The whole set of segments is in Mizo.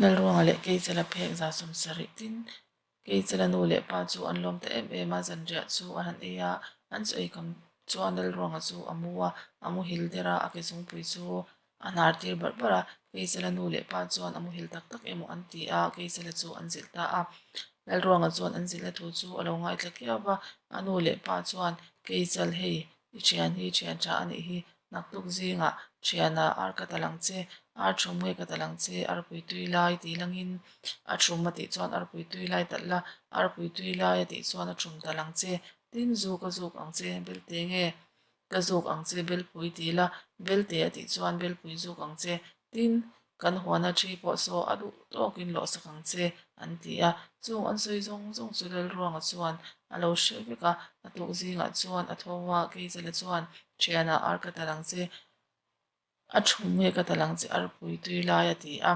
Lalruanga leh Keichala phek 70 tin Keichala nu leh pa chu an lawm ta em em a, zanriah chu an han ei a, an chaw ei kam chuan Lalruanga chu a mu a, a muhil der a, a ke zungpui chu a hnar tir barh barh a, Keichala nu leh pa chuan a muhil tak tak emaw an ti a, Keichala chu an zilh ta a. Lalruanga chuan an zilhna thu chu a lo ngaithla kiau va, a nu leh pa chuan Keichal hei I thian hi thian tha a nih hi, naktuk zingah thiana ar ka tal ang che, ar thum nge ka tal ang che, arpui tui lai tih langin a thum a tih chuan arpui tui lai talh la, arpui tui lai a tih chuan a thum talh ang che, tin zu ka zuk ang che, belte nge ka zuk ang che belpui ti la, belte a tih chuan belpui zuk ang che, Tin, kan huana thi pawh saw a duh tawkin lawhsak ang che, an ti a. Chung an sawi zawng zawng chu Lalruanga chuan a lo hre vek a, a tuk zingah chuan a tho a, Keizela chuan, Thianah ar ka tal ang che, a thum nge ka tal ang che arpui tui lai a ti a.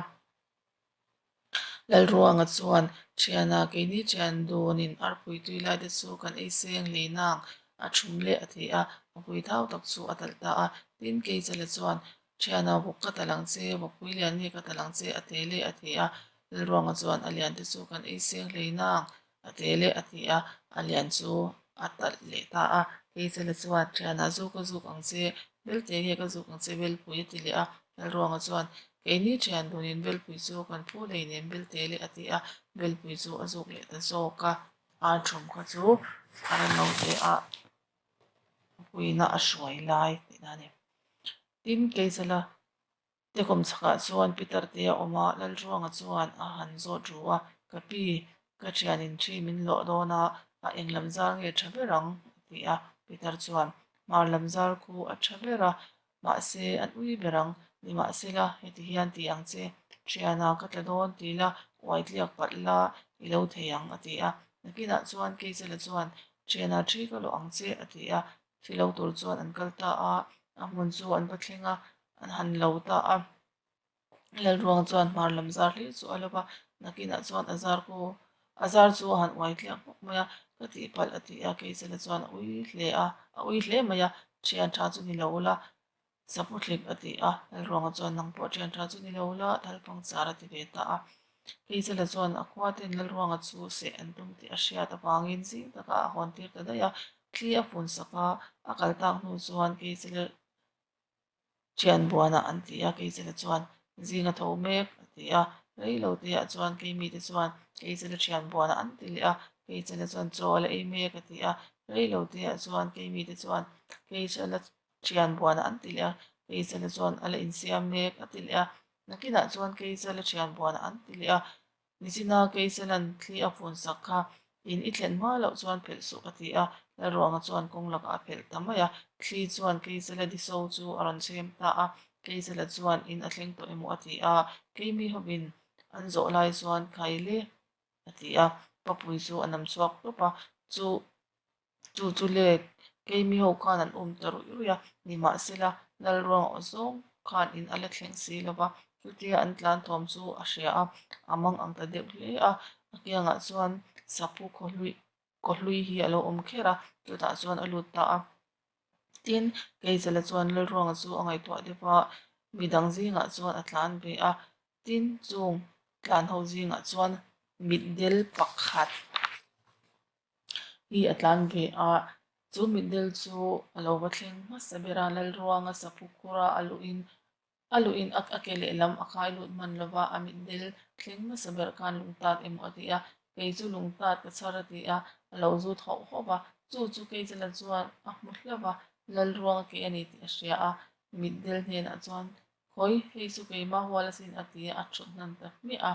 Lalruanga chuan, Thiana, keini thian dunin arpui tui lai te chu kan ei seng hlei nang, a thum leh a ti a, a pui thau tak chu a talh ta a. Tin, Keizela chuan, Thiana, vawk ka talh ang che, vawkpui lian nge ka talh ang che, a te leh a ti a. Lalruanga chuan, A lian te chu kan ei seng hlei nang, a te leh a ti a, a lian chu a talh leh ta a. Keizela chuan, Thiana, zu ka zuk ang che, Belte nge ka zuk ang che, Belpui a ti leh a. Lalruanga chuan, Keini thian dunin Belpui chu kan phu lei nen Belte leh a ti a, Belpui chu a zuk leh ta zawk a. Ar thum kha chu a rem lo te a, puina a hruai lai tihna a ni. Tin, Keizela te kawm chhakah chuan Peter te a awm a, Lalruanga chuan a han zawt ru a, Ka pi, ka thianin thi min lawh dawn a, a eng lam zar nge tha ber ang? a ti a. Peter chuan, Hmar lam zar khu a tha ber a, mahse an ui ber ang. Nimahsela, heti hian ti ang che, thiana ka tla dawn ti la, uai tliak palh la, i lo thei ang, a ti a. Nakinah chuan Keizela chuan, Thiana thi ka lawh ang che, a ti a. Thi lo tur chuan an kal ta a, a hmun chu an va thleng a, an han lo ta a. Lalruang chuan hmar lam zar hlir chu a lo va, nakinah chuan a zar ku a zar chu a han uai tliak bawk mai a, ka tihpalh a ti a, Keizela chuan a ui hle a, a ui hle mai a, thian tha chu ni lo la, sapu thlip a ti a, Lalruanga chuan nang pawh thian tha chu ni lo la, thalpang char a ti ve ta a. Keizela chuan a khua ten Lalruanga chu seh an tum tih a hriat avangin zing takah a hawn tir ta daih a, thli a fun sak a, a kal tak hnu chuan Keizela Thian buanah an ti a, Keizela chuan zing a tho mek a ti a, rei lo te ah chuan keimite chuan Keizela thian buanah an ti leh a, Keizela chuan chaw a la ei mek a ti a, rei lo te ah chuan keimite chuan Keizela thian buanah an ti leh a, Keizela chuan a la insiam mek a ti leh a, nakinah chuan Keizela thian buanah an ti leh a, Nichina Keiselan thli a fun sak kha in i thlen hma loh chuan phelh suh a ti a, Lalruanga chuan kawng lakah a phelh ta mai a, thli chuan Keisela diso chu a rawn chhem ta a, Keisela chuan in a thleng tawh emaw a ti a, Keimi hovin an zawh lai chuan khai le a ti a, Papui chu a nam chhuak tawp a, chu Chu chu le, keimi ho khan an um ta ruih ruih a, nimahsela Lalruang aw zawng khan in a la thleng si lo va, chutia an tlan thawm chu a hria a, a mang ang ta deuh hle a, a kiangah chuan sapu khawhlui kawhlui hi a lo awm kher a, chutah chuan a lut ta a. Tin, Keizela chuan Lalruanga chu a ngaihtuah deuh a, midang zingah chuan a tlan ve a, Tin, chung tlan ho zingah chuan mitdel pakhat hi a tlan ve a, chu mitdel chu a lo va thleng hmasa ber a, Lalruanga sapu khura a luhin a luhin a a ke lehlam a khai lut hman lo va, a mitdel thleng hmasa ber khan lungtat emaw a ti a, kei chu lungtat ka chhar a ti a, a lo zut hauh hauh va, chu chu Keizela chuan a hmu hlauh va, Lalruanga ke a ni tih a hria a, mitdel hnenah chuan Khawi, hei chu keimah hual asin a ti a, a thut hnan ta hmiah a,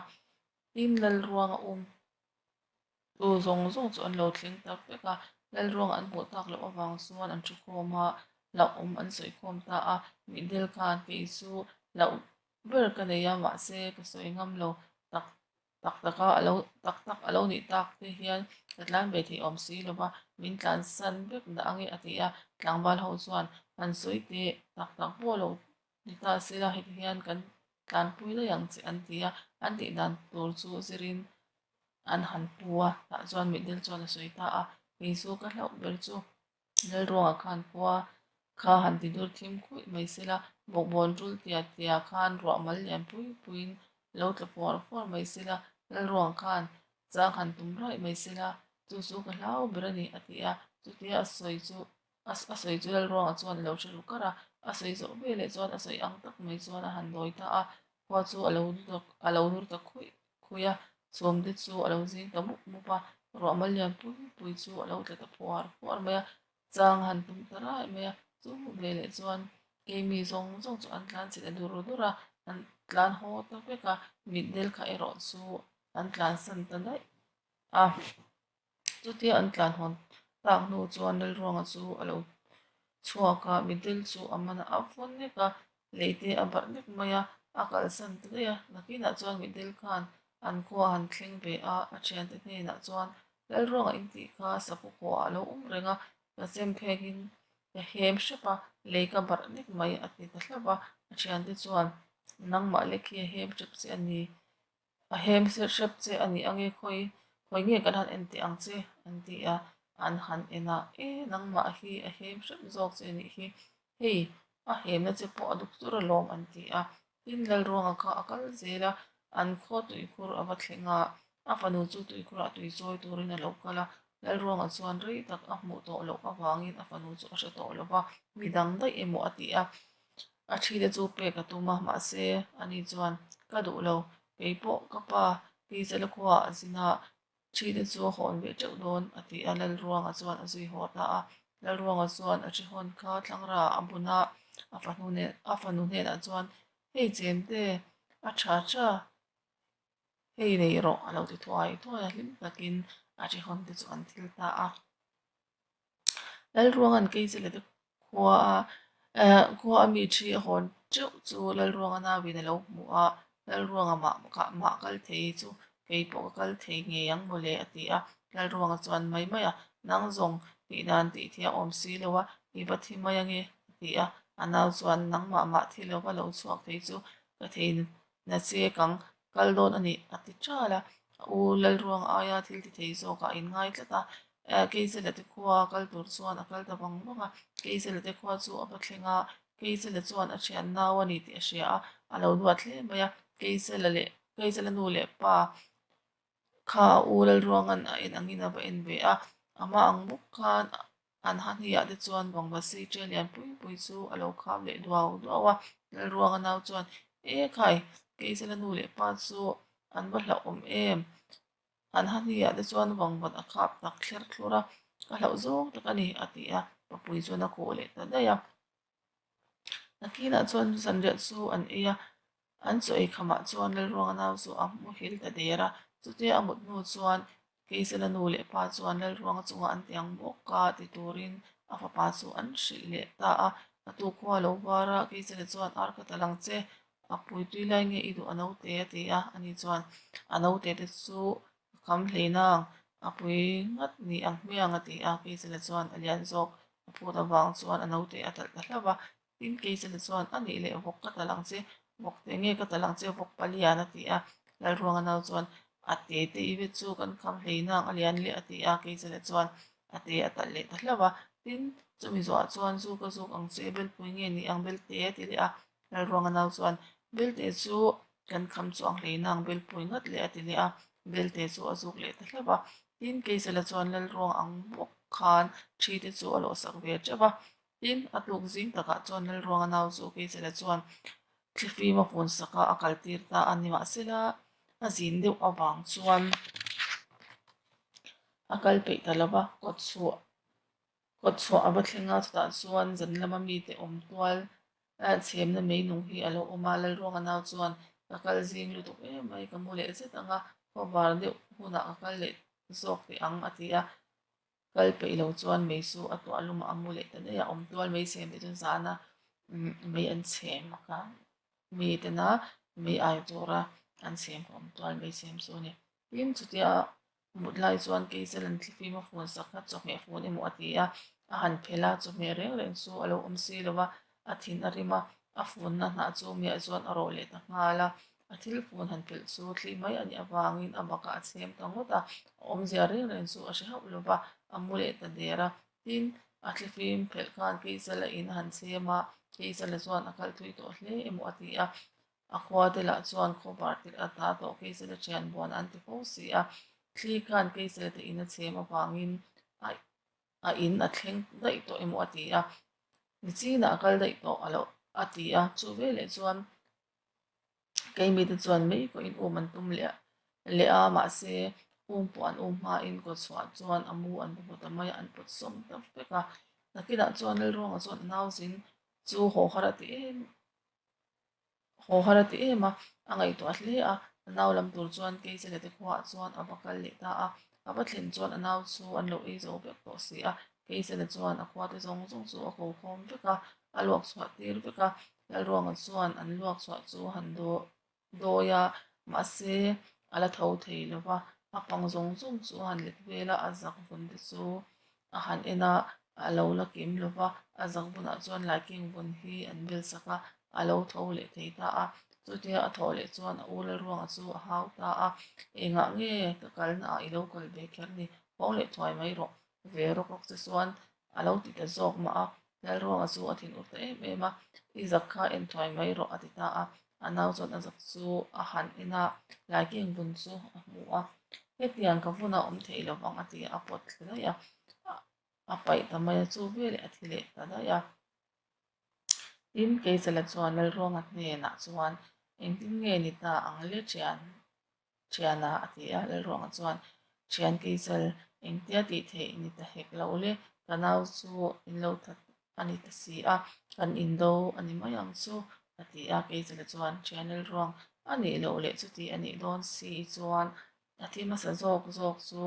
tin Lalruanga um Tu zawng zawng chu an lo thleng tak vek a, Lalruang an hmuh tak loh avang chuan an thukhawm a, hlauhawm an sawikhawm ta a, Mihdel khan kei chu hlauh ber ka nei a, mahse ka sawi ngam lo tak tak tak a, alo tak tak a lo nih tak te hian ka tlan ve thei awm si lo va, min tlan san vek dah ange a ti a, tlangval ho chuan han sawi teh tak tak pawh lo ni ta sela heti hian kan tlanpui daih ang che an ti a, an tih dan tur chu zirin an han pu a, tah chuan mitdel chuan a sawi ta a, kei chu ka hlauh ber chu Lalruanga khan khua kha han ti dur thim khuih mai sela, bawkbawn tul tia tia khan ruah mal lian pui puiin. Lo tla puar puar mai sela, Lalruang khan chang han tum raih mai sela, chu chu ka hlau ber a ni, a ti a. Chutia a sawi chu a sawi chu Lalruanga chuan a lo hre ru kar a. A sawi zawh veleh chuan a sawi ang tak mai chuan a han dawi ta a. Khua chu a lo a lo dur ta khuih khuih a, chhawmte chu a lo zing ta mup mup a. Ruah mal lian pui pui chu a lo tla ta phuar phuar mai a. Chang han tum ta raih mai a, chu veleh chuan keimi zawng zawng chu an tlan chhe ta dur dur a, an tlan haw ta vek a, mitdel kha erawh chu an tlansan ta daih a. Chutia an tlan hawn tak hnu chuan Lalruanga chu a lo chhuak a, mitdel chu a man a a vawn nek a, leite a barh nek mai a, a kalsan ta daih a. Nakinah chuan mitdel khan an khua han thleng ve a, a thiante hnenah chuan Lalruanga intih kha saphu khawhah a lo awm reng a, ka chem phekin ka hem hrep a, lei ka barh nek mai a ti ta hlauh a, a thiante chuan nangmah lek hi a hem hrep che a ni, a hem hrep che a ni ange khawi khawi nge kan han en teh ang che an ti a, an han en a, e nangmah hi a hem hrep zawk che a nih hi, hei a hemna che pawh a duk tur alawm an ti a, Tin, Lalruanga kha a kal zel a, an khaw tuikhur a va thleng a, a fanu chu tuikhurah tui chawi turin a lo kal a. Lalruanga chuan rei tak a hmuh tawh loh avangin a fanu chu a hre tawh lo va, mi dang daih emaw a ti a, a thite chu pek a tum a, mahse, ani chuan, Ka duh lo, kei pawh ka pa Keizela khuaah a zin a, Ṭhite chu a hawn ve ṭeuh dawn, a ti a, Lalruanga chuan a zui haw ta a. Lalruanga chuan a ṭhihawn kha thlangra a bun a, a fanu nen a fanu hnenah chuan, Hei chemte, a ṭha ṭha, hei nei rawh, a lo ti thuai thuai a, hlim takin a ṭhihawn te chu an thil ta a. Lalruanga'n Keizela te khua a khua a mi ṭhi a hawn ṭeuh chu Lalruanga nauin a lo hmu a, Lalruanga mah mah kal thei chu kei pawh ka kal thei ngei ang mawle a ti a, Lalruanga chuan mai mai a, nang zawng tih dan tih thiam awm si lo a, i va thi mai ange a ti a, a nau chuan nangmah mah thi lova lo chhuak thei chu ka thei na che kang kal dawn a ni a ti ṭal a, a u Lalruang aia thil ti thei zawkah a inngai tlat a, Keizela te khua kal tur chuan a kal ta vang vang a, Keizela te khua chu a va thleng a, Keizela chuan a thian nau a ni tih a hria a, a lo duat hle mai a, Keizela leh Keizela nu leh pa kha a u Lalruanga'n a en angin a va en ve a, a hma ang bawk khan An ha hniah te chuan vangva sei ṭial lian pui pui chu a lo kham leh duau duau a, Lalruanga nau chuan, E khai, Keizela nu leh pa chu an va hlauhawm em? An ha hniah te chuan vangvat a khap tak thler thlur a, ka hlauh zawng tak a ni, a ti a, papui chuan a kawh leh ta daih a. Nakinah chuan zanriah chu an ei a, an chaw ei khamah chuan Lalruanga nau chu a muhil ta der a, chutia a mut hnu chuan Keizela nu leh pa chuan Lalruanga chungah an tiang bawk a ti turin a fapa chu an hrilh leh ta a, a tukhua lo var a, Keizela chuan ar ka tal ang che, a pui tui lai nge i duh a naute a ti a, ani chuan a naute te chu ka kham hlei nang, a pui ngat ni ang hmiang a ti a, Keizela chuan a lian zawk a phut avang chuan a naute a talh ta hlauh a, tin Keizela chuan a nih leh vawk ka talh ang che, vawk te nge ka talh ang che vawk palian a ti a, Lalruanga nau chuan a te te i vet chu kan kham hlei nang a lian leh a ti a, Keizela chuan a te a talh leh ta hlauh a, tin chumi zawhah chuan zu ka zuk ang che belpui nge ni ang belte a ti leh a, Lalruanga nau chuan belte chu kan kham chuang hlei nang belpui ngat leh a ti leh a, belte chu a zuk leh ta hlauh a, tin Keizela chuan Lalruang ang bawk khan thi te chu a lawhsak ve teuh a, tin a tuk zing takah chuan Lalruanga nau chu Keizela chuan thlifim a fun sak a, a kal tir ta a, nimahsela a zin deuh avang chuan a kal peih ta lo va, kawtchhuah Kawtchhuah a va thleng a, chutah chuan zan lama mite awm tual chhemna mei nung hi a lo awm a, Lalruanga nau chuan ka kal zing lutuk em mai, ka mu leh zet ang a, khawvar deuh hunah ka kal leh zawk teh ang a ti a, kal peih lo chuan mei chu a tuah lumah a mu leh ta daih a, awm tual mei chhem te chuan zana mei an chhem kha mi tena mei ai tura an chhem kha awm tual mei chhem chu a ni. Tin, chutia Mut lai chuan Keizal an thlifim a fun sak kha chawhmeh fun emaw a ti a, a han phelh a, chawhmeh reng reng chu a lo awm si lo va, a thin a rim a, a funna hnah chu miah chuan a rawh leh ta nghal a, a thil fun han phelh chu thli mai a nih avangin a bakah a chhem ta ngawt a, a awmzia reng reng chu a hre hauh lo va, a mu leh ta der a, tin, a thlifim phelh khan Keizala in a han chhem a, Keizala chuan a kal thui tawh hle emaw a ti a. A khua te lah chuan khawvar tirh ata tawh Keichala thian buan an ti fo si a. Thli khan Keichala te in a chhem avangin a a in a thleng daih tawh emaw a ti a. Nichinah a kal daih tawh a lo a ti a. Chu veleh chuan Keimi te chuan mei pawhin um an tum leh leh a, mahse um pawh an um hmain kawchhuah chuan a mu an va hmu ta mai a, an pawt sawm ta vek a. Nakinah chuan Lalruanga chuan a nauzin chu haw har a ti em haw har a ti em a, a ngaihtuah hle a, a nau lam tur chuan Keichala te khuaah chuan a va kal leh ta a, a va thlen chuan a nau chu an lo ei zo vek tawh si a, Keichala chuan a khua te zawng zawng chu a ko khawm vek a, a luak chhuah tir vek a, Lalruanga chuan an luak chhuah chu a han dawi a, mahse a la tho thei lo va, a pang zawng zawng chu a han let vel a, a zak vun te chu a han en a, a lo la kim lo va, a zak vunah chuan laiking vun hi an bel sak a, a lo tho leh thei ta a, chutia a thawh leh chuan a u Lalruanga chu a hau ta a, Engah nge ka kalna ah i lo kal ve kher ni, hawng leh thuai mai rawh, ve rawk rawk che chuan a lo ti ta zawk mah a, Lalruanga chu a thinur ta em em a, I zak kha en thuai mai rawh a ti ta a, a nau chuan a zak chu a han en a, Laiking vun chu a hmu a, hetiang ka vun a awm thei lo vang a ti a, a pawt thla daih a, a paih ta mai a, chu veleh a thi leh ta daih a. Tin, Keichala chuan Lalruanga hnenah chuan, Engtin nge ni ta ang le thian? Thiana a ti a, Lalruanga chuan, Thian Keicel, engtia tih theih ni ta hek lo le, ka nau chu in lo that a ni ta si a, kan indo a ni mai ang chu, a ti a, Keicela chuan, Thian Lalruang, a nih loh leh chuti a nih dawn si chuan a thi hmasa zawk zawk chu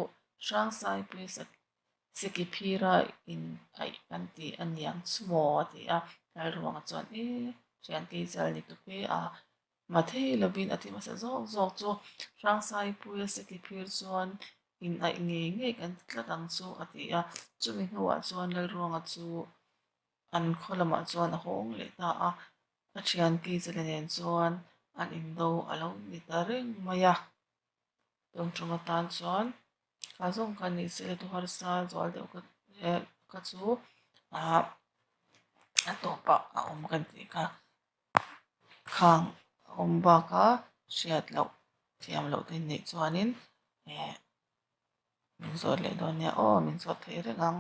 Hrangsaipui Seki phira in aih kan ti a niang chu maw? a ti a, Lalruanga chuan, E, Thian Keicel ni tupe a, Mathei lovin a ti hmasa zawk zawk chu Hrangsaipuia seki phir chuan in aih ngei ngei kan ti tlat ang chu a ti a. Chumi hnuah chuan Lalruanga chu an khaw lamah chuan a hawng leh ta a, a thian Keizela nen chuan an indo a lo ni ta reng mai a. Tawngtawng atan chuan kha zawng kha ni se tu harsa zual deuh ka kha chu ah a tawpah a awm kan tih kha khang a awm baka hriat loh thiam loh te neih chuanin eh min zawt leh dawn nia aw min zawt thei reng ang.